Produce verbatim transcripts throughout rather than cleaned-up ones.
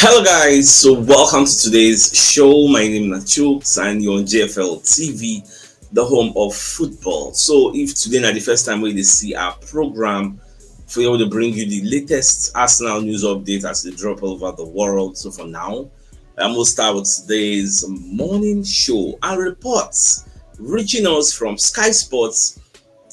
Hello, guys. So, welcome to today's show. My name is Nachuk, and you're on J F L T V, the home of football. So, if today na the first time wey you dey see our program, for you to bring you the latest Arsenal news update as they drop all over the world. So, for now, I'm gonna start with today's morning show and reports reaching us from Sky Sports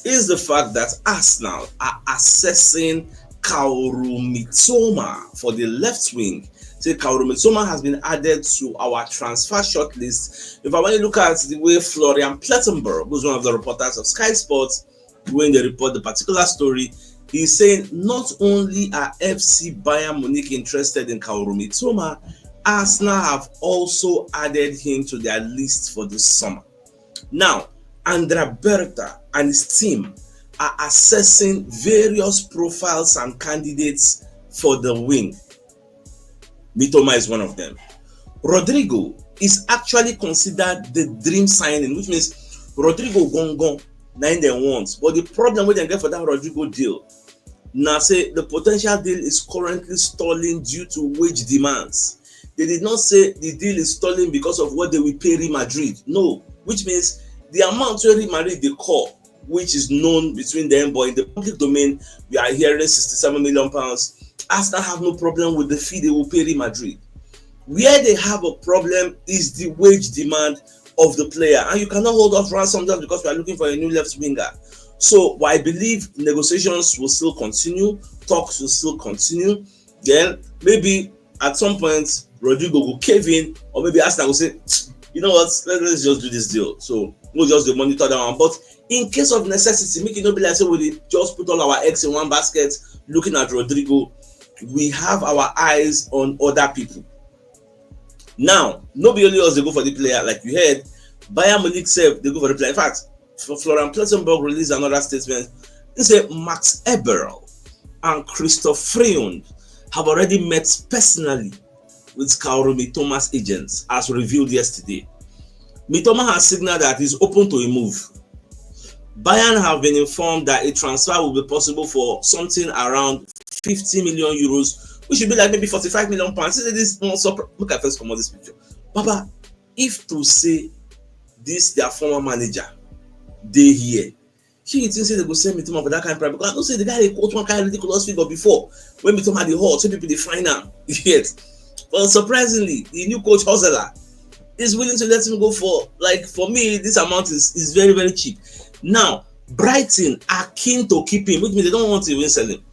is the fact that Arsenal are assessing Kaoru Mitoma for the left wing. Say Kaoru Mitoma has been added to our transfer shortlist. If I want to look at the way Florian Plettenberg, who's one of the reporters of Sky Sports, when they report the particular story, he's saying not only are F C Bayern Munich interested in Kaoru Mitoma, Arsenal have also added him to their list for this summer. Now, Andrea Berta and his team are assessing various profiles and candidates for the wing. Mitoma is one of them. Rodrigo is actually considered the dream signing, which means Rodrigo Gongon, nine dem want. But the problem wey dem get for that Rodrigo deal na say the potential deal is currently stalling due to wage demands. They did not say the deal is stalling because of what they will pay Real Madrid. No, which means the amount wey Real Madrid dey call, which is known between them, but in the public domain, we are hearing sixty-seven million pounds. Arsenal have no problem with the fee they will pay Real Madrid. Where they have a problem is the wage demand of the player, and you cannot hold off ransom just because we are looking for a new left winger. So, I believe negotiations will still continue, talks will still continue. Then maybe at some point, Rodrigo will cave in, or maybe Arsenal will say, you know what, let, let's just do this deal. So we'll just dey monitor that one. But in case of necessity, make e no be like say we dey just put all our eggs in one basket looking at Rodrigo. We have our eyes on other people. Now, no be only us dey go for the player, like you heard, Bayern Munich sef dey go for the player. In fact, F- Florian Plettenberg released another statement. He said Max Eberl and Christoph Freund have already met personally with Kaoru Mitoma's agents, as revealed yesterday. Mitoma has signaled that he's open to a move. Bayern have been informed that a transfer will be possible for something around fifty million euros, which should be like maybe forty-five million pounds. See this one, look at first come on this picture. Baba, if to say this their former manager dey here, shey you think say they go sell Mitoma for that kind price? Because I know say the guy dey quote one kind ridiculous figure before when Mitoma dey hot, so people dey find am. Yet, but surprisingly, the new coach Hosela is willing to let him go for, like, for me, this amount is, is very, very cheap. Now, Brighton are keen to keep him, which means they don't want to even sell him.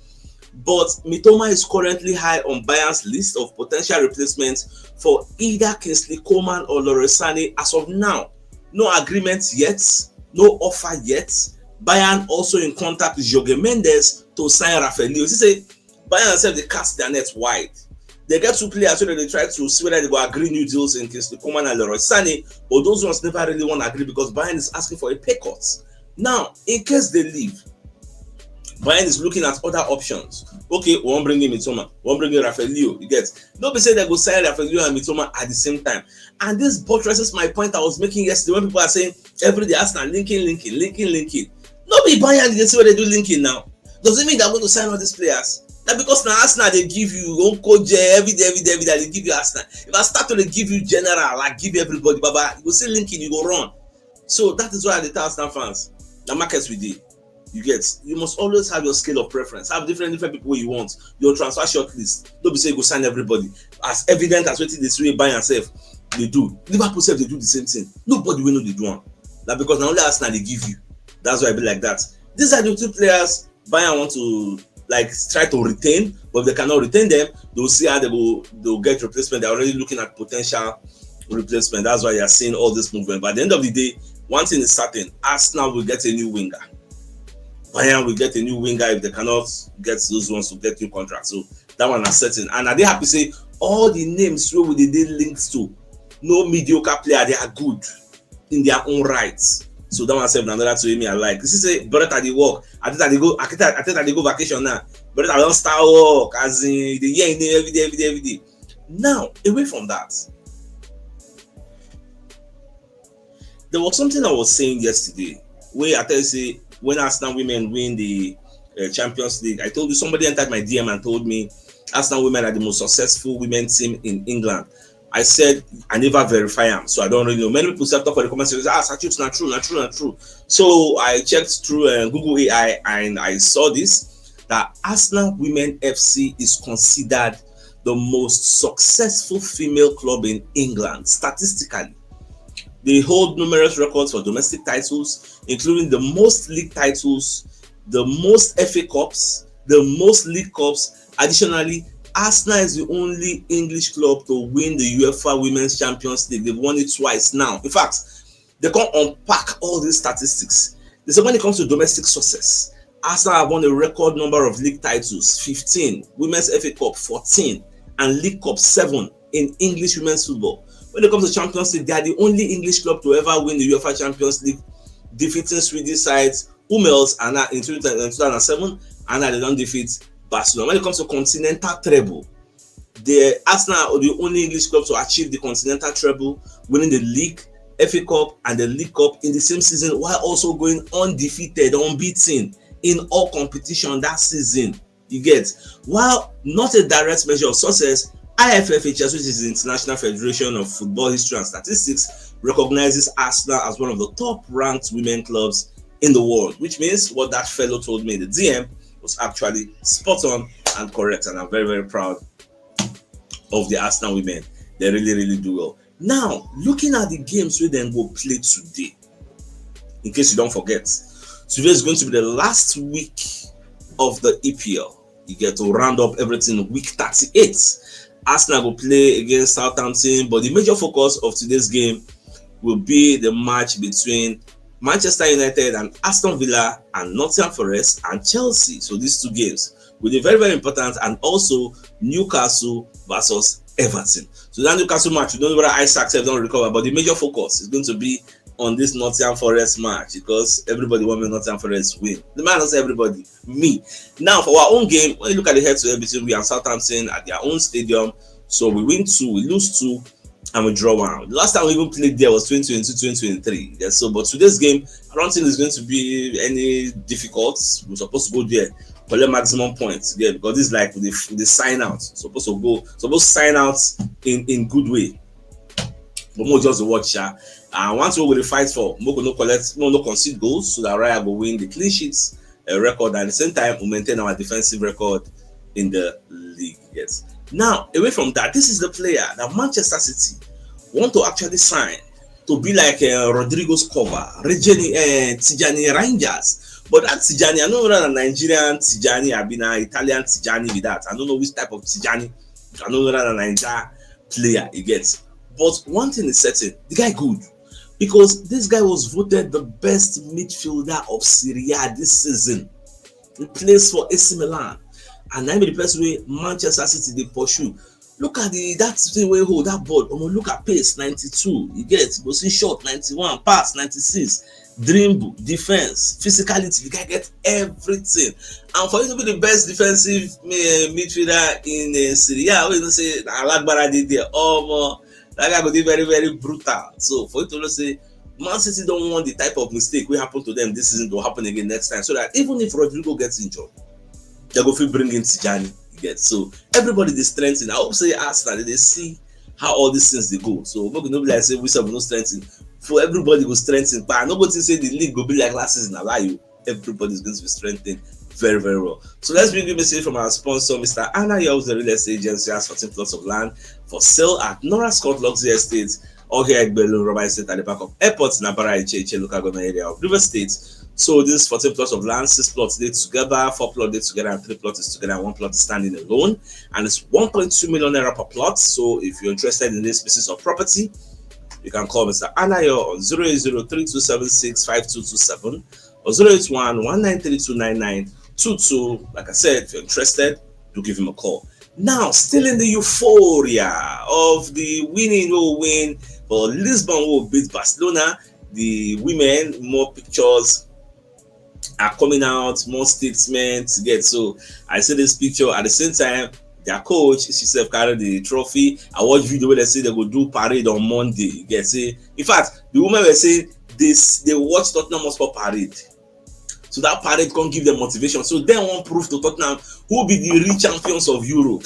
But Mitoma is currently high on Bayern's list of potential replacements for either Kingsley Coman or Leroy Sane as of now. No agreement yet, no offer yet. Bayern also in contact with Jorge Mendes to sign Rafael Leo. He say Bayern sef dey cast their net wide. They get two players wey dem dey try to see whether they go agree new deals in Kingsley Coman and Leroy Sane, but those ones never really wan agree because Bayern is asking for a pay cut. Now, in case they leave, Bayern is looking at other options. Okay, we wan bring in Mitoma, we wan bring in Rafael Leo. You get? No be say they go sign Rafael Leo and Mitoma at the same time. And this buttresses my point I was making yesterday when people are saying every day Arsenal linking, linking, linking, linking. No be Bayern dey see what they do linking now. Does it mean they're going to sign all these players? Na because na Arsenal dey give you, you wan go there every day, every day, every day, they give you Arsenal. If I start to dey give you general, like, give everybody, baba, you go see linking, you go run. So that is why I dey tell Arsenal fans, na market we dey. You get? You must always have your scale of preference. Have different, different people wey you want. Your transfer short list. No be say you go sign everybody. As evident as wetin dey sway Bayern sef dey do. Liverpool sef dey do the same thing. Nobody wey no dey do am. Na because na only Arsenal dey give you. That's why e be like that. These are the two players Bayern want to, like, try to retain, but if they cannot retain them, they'll see how they go, they'll get replacement. They're already looking at potential replacement. That's why you're seeing all this movement. But at the end of the day, one thing is certain, Arsenal will get a new winger. Bayern will get a new winger if they cannot get those ones to get new contracts. So that one is certain. And I dey happy say all the names wey we dey dey linked to, no mediocre player, they are good in their own right. So that one sef na another thing wey me I like. You see say Berta dey work, Arteta dey go, Arteta, Arteta dey go vacation now. Berta don start work, as in, you dey hear him name every day, every day, every day. Now, away from that, there was something I was saying yesterday, wey I tell you say when Arsenal women win the uh, Champions League, I told you, somebody entered my D M and told me Arsenal women are the most successful women team in England. I said I never verify am, so I don't really know. Many people say, talk for the comment section, ah, Sachut, na true, na true, na true. So I checked through uh, Google A I and I saw this, that Arsenal Women F C is considered the most successful female club in England statistically. They hold numerous records for domestic titles, including the most league titles, the most F A Cups, the most League Cups. Additionally, Arsenal is the only English club to win the UEFA Women's Champions League. They've won it twice now. In fact, they can unpack all these statistics. They say when it comes to domestic success, Arsenal have won a record number of league titles, fifteen, Women's F A Cup, fourteen, and League Cup, seven in English women's football. When it comes to Champions League, they are the only English club to ever win the UEFA Champions League, defeating Swedish sides Hummels and in two thousand seven, and they don't defeat Barcelona. When it comes to continental treble, the Arsenal are the only English club to achieve the continental treble, winning the league, F A Cup, and the League Cup in the same season, while also going undefeated, unbeaten in all competition that season. You get? While not a direct measure of success, I F F H S, which is the International Federation of Football History and Statistics, recognizes Arsenal as one of the top ranked women clubs in the world, which means what that fellow told me in the D M was actually spot on and correct, and I'm very, very proud of the Arsenal women. They really, really do well. Now, looking at the games where they go play today, in case you don't forget, today is going to be the last week of the E P L. You get to round up everything week thirty-eight. Arsenal will play against Southampton, but the major focus of today's game will be the match between Manchester United and Aston Villa and Nottingham Forest and Chelsea. So these two games will be very, very important, and also Newcastle versus Everton. So that Newcastle match, we don't know whether Isak sef don recover, but the major focus is going to be on this Nottingham Forest match because everybody want make Nottingham Forest win. The man does everybody, me. Now for our own game, when you look at the head-to-head between we and Southampton at their own stadium, so we win two, we lose two, and we draw one. The last time we even played there was twenty twenty-two, twenty twenty-three. Yeah, so, but today's game, I don't think it's going to be any difficult. We're supposed to go there, collect maximum points. Yeah, because this is like the, the sign out. Supposed to go, supposed to sign out in, in good way. But more just the watch, yeah. And once we will fight for, we will not collect, we will not concede goals, so that Raya will win the clean sheets uh, record, and at the same time, we maintain our defensive record in the league. Yes. Now, away from that, this is the player that Manchester City want to actually sign to be like uh, Rodrigo's cover, Regeni, uh, Tijani Rangers. But that Tijani, I don't know whether Nigerian Tijani, I been an Italian Tijani with that. I don't know which type of Tijani. I don't know whether Nigeria player he gets. But one thing is certain, the guy good. Because this guy was voted the best midfielder of Serie A this season. He plays for A C Milan. And I'm the person way Manchester City they pursue. Look at the that thing where hold that ball. Omo, look at pace ninety-two. You get go see shot ninety-one, pass ninety-six, dribble, defense, physicality. The guy gets everything. And for you to be the best defensive uh, midfielder in uh, Serie A, we don't say Alagbara did there. Oh, that guy go be very, very brutal. So for you to say Man City don't want the type of mistake will happen to them this season to happen again next time. So that even if Rodrigo gets injured, they go feel bring in Tijani. You get so everybody is strengthening. I hope say Arsenal they see how all these things they go. So we can like say we have no strengthening. For everybody go strengthen. But I no go to say the league go be like last season. Allow you. Everybody is going to be strengthened very, very well. So let's bring a message from our sponsor, Mister Anna Yows, the real estate agency has fourteen plots of land for sale at Nora Scott Luxury Estate, all here at Bello Rubber Estate at the back of airport in Abara Iche Iche local government area of River State. So this fourteen plots of land, six plots they together, four plots they together, and three plots is together, and one plot is standing alone, and it's one point two million naira per plot. So if you're interested in this pieces of property, you can call Mister Anayo on zero eight zero three two seven six five two two seven or zero eight one one nine three two nine nine two two. Like I said, if you're interested, do give him a call. Now, still in the euphoria of the winning who win for Lisbon who beat Barcelona, the women, more pictures are coming out, more statements get. So I see this picture at the same time. Their coach, she self carry the trophy. I watch video where they say they go do parade on Monday. You get say, in fact, the women were saying this they watch Tottenham Hotspur parade. So that parade come give them motivation. So dem wan prove to Tottenham who be the real champions of Europe.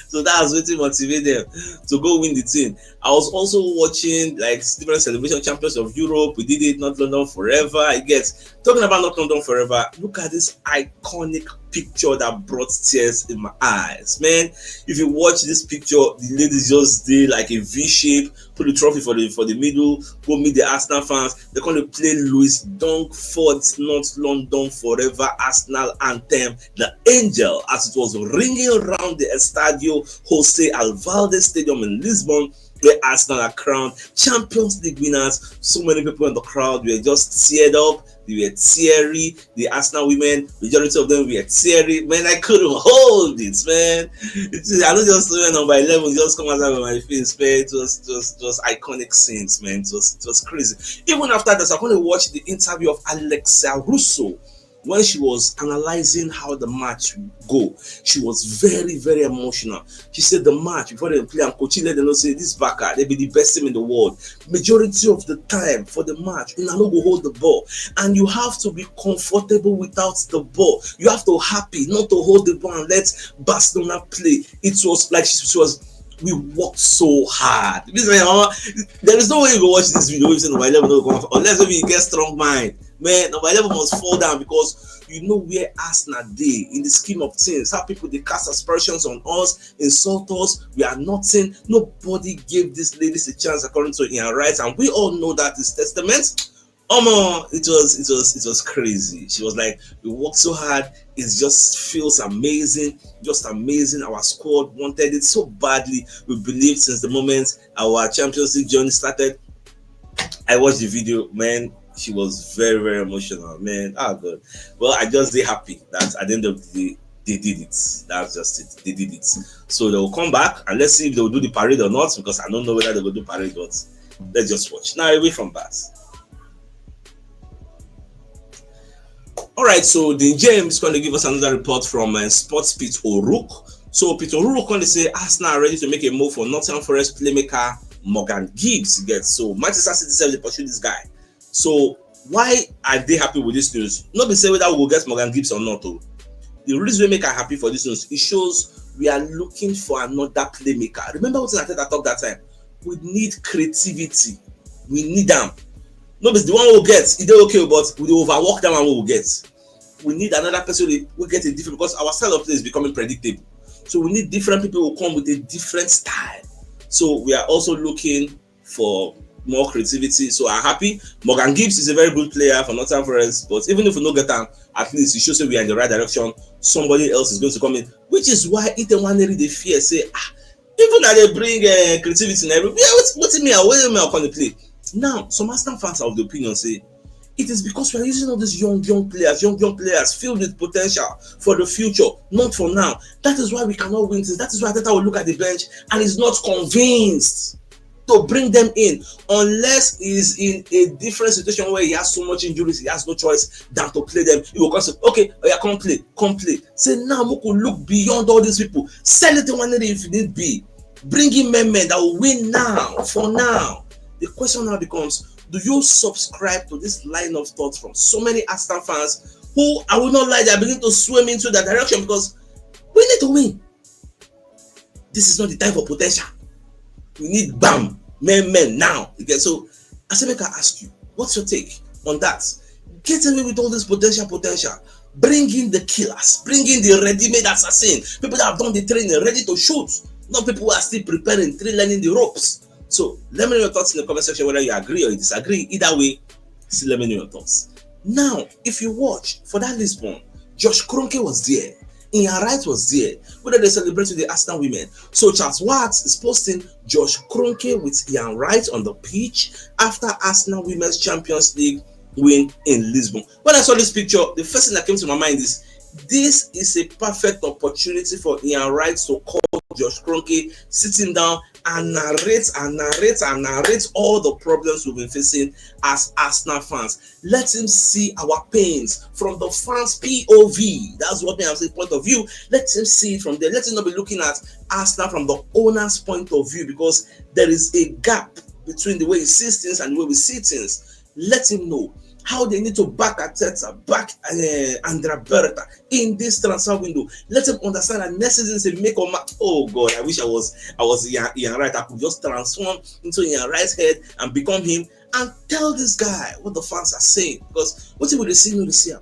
So that's wetin motivate them to go win the thing. I was also watching like different celebration, champions of Europe. We did it, not London forever. I guess, talking about not London forever, look at this iconic picture that brought tears in my eyes, man. If you watch this picture, the ladies just dey like a V shape, put the trophy for the for the middle, go meet the Arsenal fans. They come dey play Louis Dunford's Not London Forever Arsenal anthem, The Angel, as it was ringing around the Estadio Jose Alvalde Stadium in Lisbon, where Arsenal are crowned Champions League winners. So many people in the crowd were just teared up. They were teary. The Arsenal women, majority of them were teary. Man, I couldn't hold it, man. It's, I don't just went on by eleven, just come out of my face, man. It was just just iconic scenes, man. It was it was crazy. Even after this, I want to watch the interview of Alexia Russo when she was analyzing how the match go. She was very, very emotional. She said the match, before they play, and coach let them know say this Barca, they be the best team in the world. Majority of the time for the match, you know, go hold the ball, and you have to be comfortable without the ball. You have to happy not to hold the ball and let Barcelona play. It was like she, she was. We worked so hard. This is, uh, there is no way you go watch this video if you say number eleven no come, unless maybe you get strong mind. Man, number eleven must fall down because you know where Arsenal dey in the scheme of things. How people dey cast aspersions on us, insult us, we are nothing. Nobody gave these ladies a chance according to Ian Wright, and we all know that is testament. Omo, it was it was it was crazy. She was like, "We worked so hard. It just feels amazing, just amazing. Our squad wanted it so badly. We believed since the moment our Champions League journey started." I watched the video, man. She was very, very emotional, man. Ah, God. Well, I just dey happy that at the end of the day, they did it. That's just it. They did it. So they will come back and let's see if they will do the parade or not, because I don't know whether they will do parade, but let's just watch. Now, away from that. All right, so Dean James going to give us another report from uh, Sports Pit O'Rourke. So Pit O'Rourke going to say Arsenal are ready to make a move for Nottingham Forest playmaker Morgan Gibbs. Get so Manchester City sef dey pursue this guy. So why are they happy with this news? No be say whether we go get Morgan Gibbs or not. Oh, the reason wey make I happy for this news, it shows we are looking for another playmaker. Remember what Arteta talk that time? We need creativity. We need them. No be the one we get, e dey okay, but we dey overwork that one we get. We need another person wey get a different, because our style of play is becoming predictable. So we need different people who come with a different style. So we are also looking for more creativity. So I'm happy. Morgan Gibbs is a very good player for Nottingham Forest, but even if we no get am, at least it shows that we are in the right direction. Somebody else is going to come in, which is why Ethan Nwaneri dey fear say, ah, even that they bring uh, creativity in everywhere. What, what do you mean? What do you mean? I can't play now. Some Arsenal fans are of the opinion say it is because we are using all these young, young players, young, young players filled with potential for the future, not for now. That is why we cannot win this. That is why Arteta will look at the bench and is not convinced to bring them in unless he's in a different situation where he has so much injuries, he has no choice than to play them. He will come say, "Okay, oh yeah, come play, come play." Say now, we could look beyond all these people. Sell it to one if need be. Bring in men, men that will win now, for now. The question now becomes, do you subscribe to this line of thought from so many Arsenal fans who, I will not lie, they are beginning to swim into that direction because we need to win. This is not the time for potential. We need bam, men, men now. Okay, so I say, make I ask you, what's your take on that? Get away with all this potential, potential. Bring in the killers. Bring in the ready-made assassin. People that have done the training, ready to shoot. Not people who are still preparing, still learning the ropes. So let me know your thoughts in the comment section, whether you agree or you disagree. Either way, still let me know your thoughts. Now, if you watch for that Lisbon, Josh Kroenke was there. Ian Wright was there. Whether they celebrate with the Arsenal women. So Charles Watts is posting Josh Kroenke with Ian Wright on the pitch after Arsenal Women's Champions League win in Lisbon. When I saw this picture, the first thing that came to my mind is this is a perfect opportunity for Ian Wright to call Josh Kroenke, sit him down, and narrate and narrate and narrate all the problems we've been facing as Arsenal fans. Let him see our pains from the fans' P O V. That's what me I'm saying, point of view. Let him see it from there. Let him not be looking at Arsenal from the owner's point of view, because there is a gap between the way he sees things and the way we see things. Let him know. how they need to back Arteta, back uh, Andrea Berta in this transfer window. Let them understand that next season is a make or match. Oh God, I wish I was I was Ian, Ian Wright. I could just transform into Ian Wright's head and become him and tell this guy what the fans are saying, because what he would see, will see him.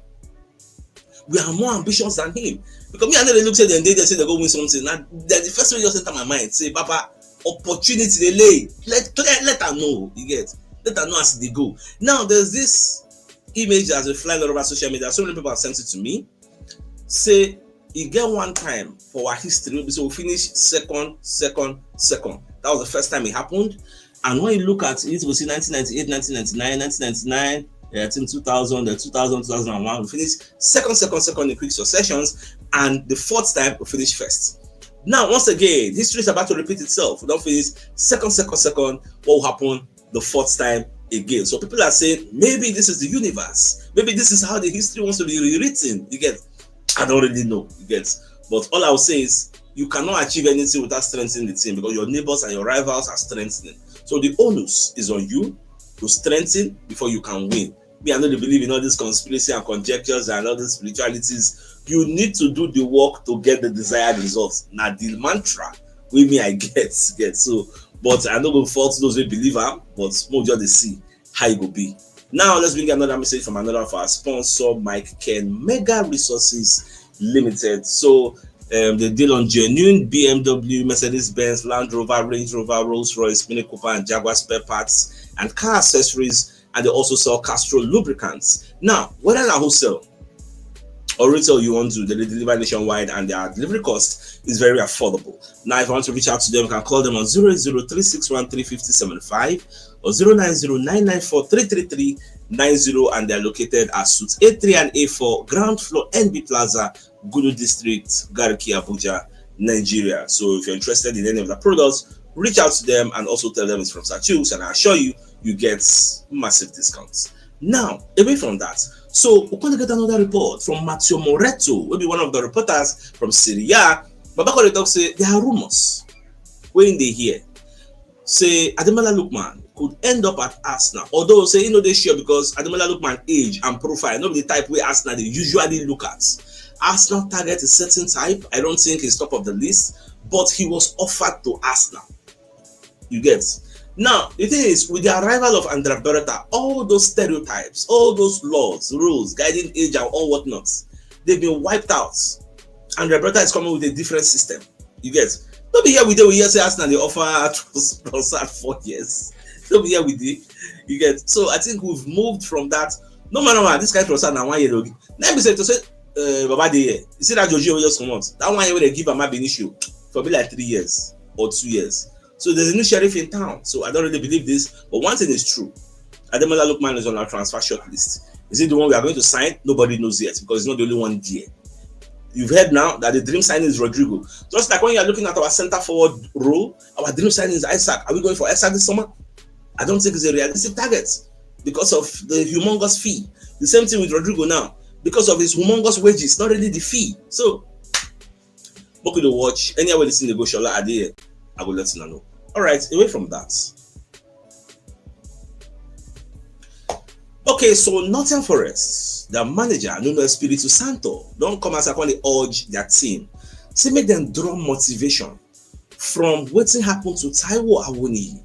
We are more ambitious than him. Because me, I know they look say they dey there, say they go win something. Now, the first thing just enter my mind, say, Papa, opportunity they lay. Let clear, let her know. You get, let her know as they go. Now, there's this image as a fly all over social media. So many people have sent it to me. Say, e get one time for our history, so we finish second, second, second. That was the first time it happened. And when you look at it, we see nineteen ninety-eight, nineteen ninety-nine, nineteen ninety-nine, uh, I think two thousand, uh, two thousand, two thousand one, we finished second, second, second in quick successions. And the fourth time, we finished first. Now, once again, history is about to repeat itself. We don't finish second, second, second. What will happen the fourth time again? So people are saying maybe this is the universe. Maybe this is how the history wants to be rewritten. You get? I don't really know. You get? But all I will say is you cannot achieve anything without strengthening the team, because your neighbors and your rivals are strengthening. So the onus is on you to strengthen before you can win. Me, I no dey believe in all these conspiracy and conjectures and all these spiritualities. You need to do the work to get the desired results. Na the mantra wey me I get, get. So, but I no go fault those wey believe am, but make we just dey see how e go be. Now, let's bring another message from another of our sponsor, Mike Ken, Mega Resources Limited. So, um, they deal on genuine B M W, Mercedes Benz, Land Rover, Range Rover, Rolls Royce, Mini Cooper, and Jaguar spare parts and car accessories. And they also sell Castrol lubricants. Now, whether na wholesale or retail you want to, they deliver nationwide, and their delivery cost is very affordable. Now, if you want to reach out to them, you can call them on zero zero three six one three fifty seventy-five or zero nine zero nine nine four three three three nine zero, and they're located at Suite A three and A four, ground floor, N B Plaza, Gudu District, Garki, Abuja, Nigeria. So if you're interested in any of the products, reach out to them and also tell them it's from Sachus, and I assure you, you get massive discounts. Now, away from that, so we gonna get another report from Matteo Moretto, will be one of the reporters from Syria. But back on the talk, say there are rumors when they hear say Ademola Lookman could end up at Arsenal. Although say you know they sure, because Ademola Lookman age and profile, not the type where Arsenal they usually look at. Arsenal target a certain type. I don't think he's top of the list, but he was offered to Arsenal. You get? Now, the thing is, with the arrival of Andrea Beretta, all those stereotypes, all those laws, rules, guiding age and all whatnot, they've been wiped out. Andrea Beretta is coming with a different system. You get? Don't be here with the, we hear say Arsenal they offer Trossard four years. Don't be here with the, you get? So I think we've moved from that. No matter what, this kind of Trossard now one year. Let me say to say, uh, Baba, they here. You see that Jojo just come out. That one year they give him a Benicio for be like three years or two years. So there's a new sheriff in town. So I don't really believe this. But one thing is true. Ademola Lookman is on our transfer shortlist. Is it the one we are going to sign? Nobody knows yet, because it's not the only one there. You've heard now that the dream signing is Rodrigo. Just like when you're looking at our center forward role, our dream signing is Isaac. Are we going for Isaac this summer? I don't think it's a realistic target because of the humongous fee. The same thing with Rodrigo now. Because of his humongous wages, not really the fee. So, look at the watch. Anywhere this thing they go, Shola Adie, I will let you know. All right, away from that. Okay, so Nottingham Forest, their manager, Nuno Espirito Santo, don't come as I call it, urge their team. See, make them draw motivation from wetin happen to Taiwo Awoniyi,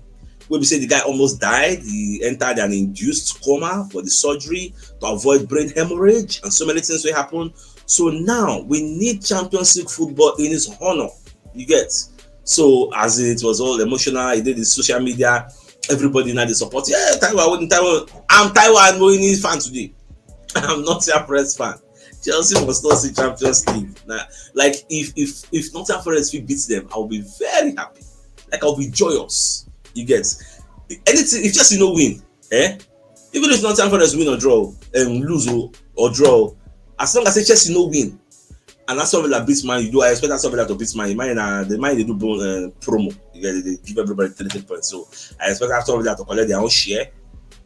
wey be say the guy almost died. He entered an induced coma for the surgery to avoid brain hemorrhage and so many things wey happen. So now we need Champions League football in his honor. You get? So as it was all emotional, he did the social media, everybody now dey support. Yeah, Taiwo Awoniyi, Taiwo. I'm Taiwo Awoniyi fan today. I'm not a Press fan. Chelsea must not see Champions League. Now, like if if if Nottingham Forest fit beat them, I'll be very happy. Like I'll be joyous. You get? Anything if Chelsea no win, eh? Even if Nottingham Forest win or draw, um, lose or, or draw, as long as say Chelsea no win, and Aston Villa beats Man U, do I expect Aston Villa to beat Man U? Man U na the Man U dey do uh, promo. You get, they give everybody three three points. So I expect Aston Villa to collect their own share,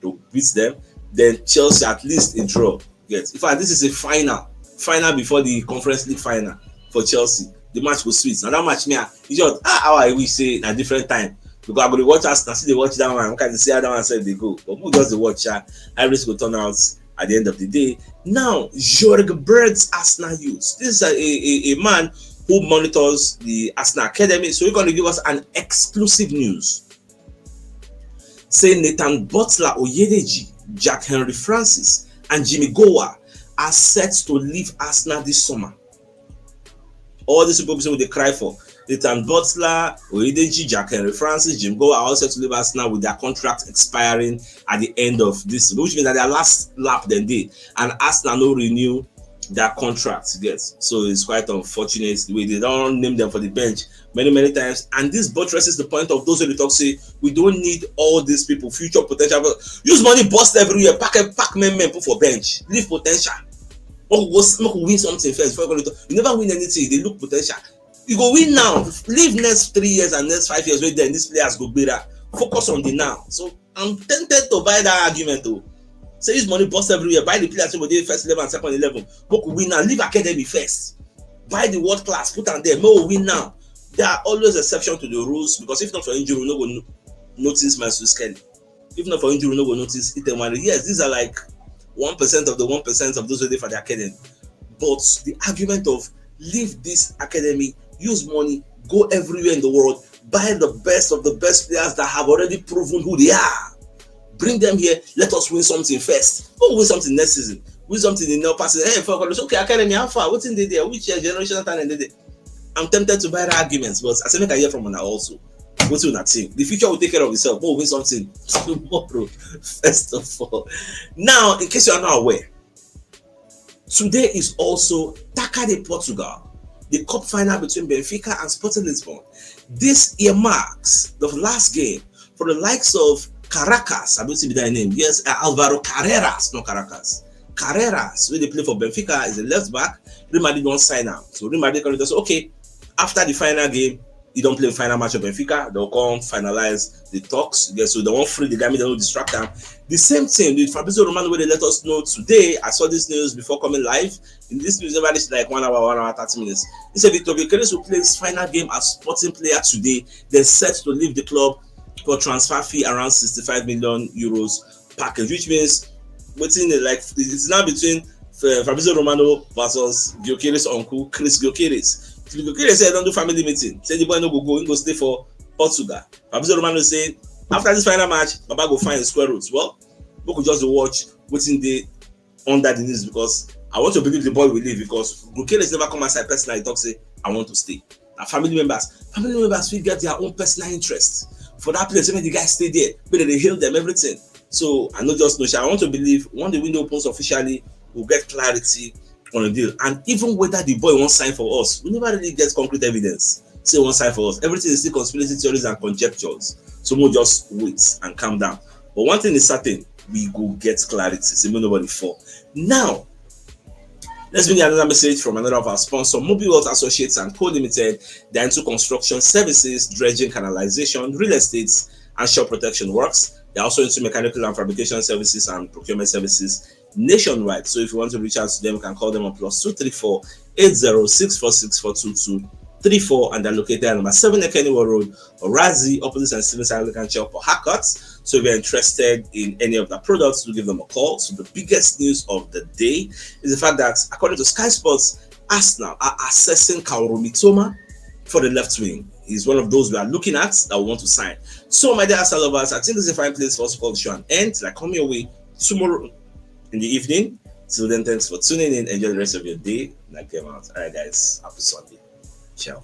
to beat them. Then Chelsea at least a draw. Yes. In fact, this is a final, final before the Conference League final for Chelsea. The match was sweet. Now that match, me, ah, it's just ah, how I wish say a different time, because I go to watch us. I see they watch that one. I can see how that one said they go. But who does the watch? Uh, Iris go turn out at the end of the day. Now, Jörg Bert's Arsenal youth. This is a, a, a man who monitors the Arsenal Academy. So he's going to give us an exclusive news. Say Nathan Butler, Oyedeji, Jack Henry Francis, and Jimmy Goa are set to leave Arsenal this summer. All these people people dey cry for. Nathan Butler, Oyedeji, Jack Henry Francis, Jim Goa are all set to leave Arsenal with their contract expiring at the end of this, which means that their last lap then day, and Arsenal no renew their contract yet. So it's quite unfortunate the way they don't name them for the bench many, many times. And this buttresses the point of those who dey talk say we don't need all these people, future potential. But use money bust everywhere, pack, pack men, men put for bench, leave potential. Make we go, make we win something first before we go. You never win anything, they look potential. You go win now. Leave next three years and next five years wey then these players go gbera. Focus on the now. So I'm tempted to buy that argument o. Say use money bust everywhere, buy the players wey go dey first eleven and second eleven. Make we win now. Leave academy first. Buy the world class, put am there. Make we win now. There are always exceptions to the rules, because if not for injury, we no go no-, notice Masees Kelly. If not for injury, we no go notice Ethan Nwaneri. Yes, these are like one percent of the one percent of those wey dey for the academy. But the argument of leave this academy, use money, go everywhere in the world, buy the best of the best players that have already proven who they are. Bring them here, let us win something first. Who win something next season? Win something in the upper season. Hey, for God, okay, academy, how far? Wetin dey there? Which, uh, generational talent dey there? I'm tempted to buy that argument, but I say make I hear from una also. Wetin una think? The future will take care of itself. Make we win something tomorrow, first of all. Now, in case you are not aware, today is also Taça de Portugal, the cup final between Benfica and Sporting Lisbon. This earmarks the last game for the likes of Caracas, I don't see that name. Yes, uh, Alvaro Carreras, not Caracas. Carreras, wey dey play for Benfica, is a left back. Real Madrid don sign am. So Real Madrid come say, okay, after the final game, you don play the final match of Benfica, they'll come finalize the talks. Yeah, so they wan free the guy, make they no distract am. The same thing with Fabrizio Romano, wey dey let us know today. I saw this news before coming live. In this news, never reach like one hour, one hour, thirty minutes. He say Victor Gyökeres will play his final game as Sporting player today, then set to leave the club for transfer fee around sixty-five million euros package, which means wetin dey like, it's now between, uh, Fabrizio Romano versus Gyökeres uncle, Chris Gyökeres. Chris Gyökeres say he don do family meeting, say the boy no go go, he go stay for Portugal. Fabrizio Romano say after this final match, Baba go find square roots. Well, we could just watch wetin dey under the news, because I want to believe the boy will leave, because Gyökeres never come outside personally talk say, "I want to stay." Na family members, family members fit get their own personal interest for that place, make the guy stay there, make they dey hail them, everything. So I no just know sha. I want to believe when the window opens officially, we'll get clarity on the deal. And even whether the boy wan sign for us, we never really get concrete evidence say he wan sign for us. Everything is still conspiracy theories and conjectures. So we'll just wait and calm down. But one thing is certain, we go get clarity. Say make nobody fall. Now, let's bring another message from another of our sponsors, Mobi Wealth Associates and Co Limited. They're into construction services, dredging, canalization, real estate, and shore protection works. They're also into mechanical and fabrication services and procurement services nationwide. So if you want to reach out to them, you can call them on plus two three four eight zero six four six four two two three four, and they're located at number seven Ekeniwa Road, Orazi, opposite Saint Stephen's Anglican Church, Port Harcourt. So if you're interested in any of the products, do give them a call. So the biggest news of the day is the fact that, according to Sky Sports, Arsenal are assessing Kaoru Mitoma for the left wing. He's one of those we are looking at that we want to sign. So, my dear Arsenal lovers, I think this is a fine place for us to call the show an end. Till I come your way tomorrow in the evening. Till then, thanks for tuning in. Enjoy the rest of your day. And I came out. All right, guys. Happy Sunday. Ciao.